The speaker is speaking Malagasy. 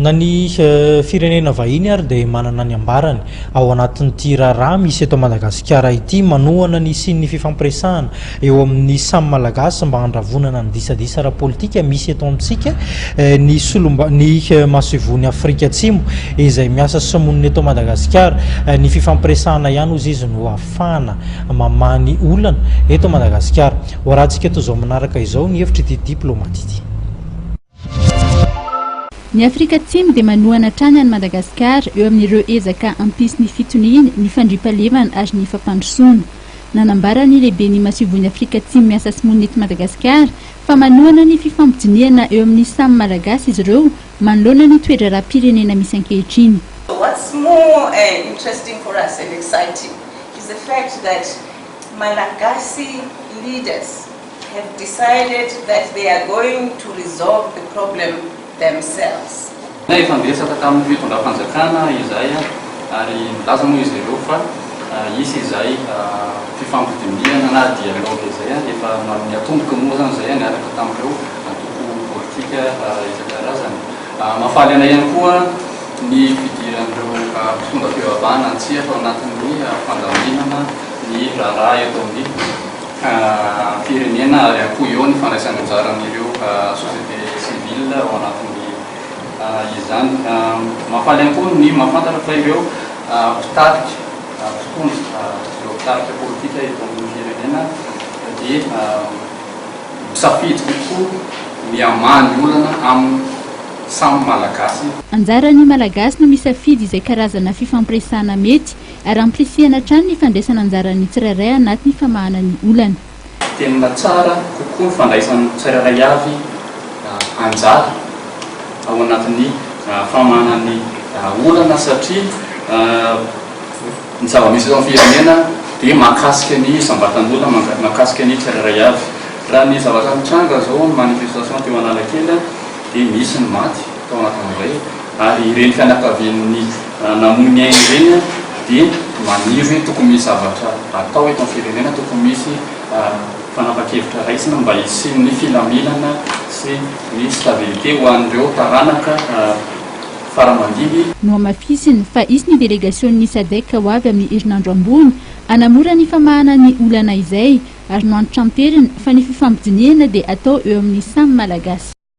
Na ny firenena vahiny ary dia manana ny ambarany ao anatin'ity raharaha misy eto Madagasikara ity. Manohana ny hisian'ny fifampiresahana eo amin'ny samy Malagasy mba handravonana ny disadisa ara-politika misy eto amintsika ny solomba ny masoivohon'i Afrika Atsimo izay miasa sy monina eto Madagasikara. Ny fifampiresahana ihany hozy izy no ahafahana mamaha ny olana eto Madagasikara. Ho arahantsika eto izao manaraka izao ny hevitr'ity diplaomaty ity. Ny Afrika Atsimo dia manohana hatrany an'i Madagasikara eo amin'ireo ezaka hampisy ny fitoniana, ny fandriampahalemana ary ny fampandrosoana. Nanambara ny lehiben'ny masoivohon'i Afrika Atsimo miasa sy monina eto Madagasikara fa manohana ny fifampidinihana eo amin'ny samy Malagasy izy ireo manoloana ny toe-draharaham-pirenena misy ankehitriny. What's more interesting for us and exciting is the fact that Malagasy leaders have decided that they are going to resolve the problem themselves. Efa niresaka tamin'ny fitondram-panjakana izahay ary nilaza moa izy ireo fa hisy izay fifampidinihana na dialogue izay, efa niatomboka moa izany izay niaraka tamin'ireo antoko politika isan-karazany. Mahafaly anay ihany koa ny fidiran'ireo mpitondra fivavahana an-tsehatra ao anatin'ny fandaminana ny raharaha eto amin'ny firenena ary ihany koa eo ny fandraisana anjaran'ireo société civile ao anatin'ny izany. Mahafaly ihany koa ny mahafantatra fa ireo mpitarika mpitondra, ireo mpitarika politika eto amin'ny firenena dia misafidy kokoa ny hamaha ny olana amin'ny samy Malagasy. Anjaran'ny Malagasy no misafidy izay karazana fifampiresahana mety ary ampirisihana hatrany ny fandraisana anjaran'ny tsirairay anatin'ny famahana ny olana. Tena tsara kokoa ny fandraisan'ny tsirairay avy anjara ao anatin'ny famahana ny olana satria ny zava-misy eto amin'ny firenena dia mahakasika ny isam-batan'olona, mahakasika ny tsirairay avy. Raha ny zavatra nitranga izao ny manifestation teo Analakely dia nisy ny maty tao anatin'izay ary ireny fianakavian'ny namoy ny ainy ireny dia maniry hoe tokony misy zavatra atao eto amin'ny firenena, tokony misy fanapan-kevitra raisina mba hisian'ny filaminana sy ny stabilité ho an'ireo taranaka fara aman-dimby. Nohamafisiny fa hisy ny delegasionin'ny Sadec ho avy amin'ny herinandro ambony hanamora ny famahana ny olana izay ary noantitranteriny fa ny fifampidinihana dia atao eo amin'ny samy Malagasy.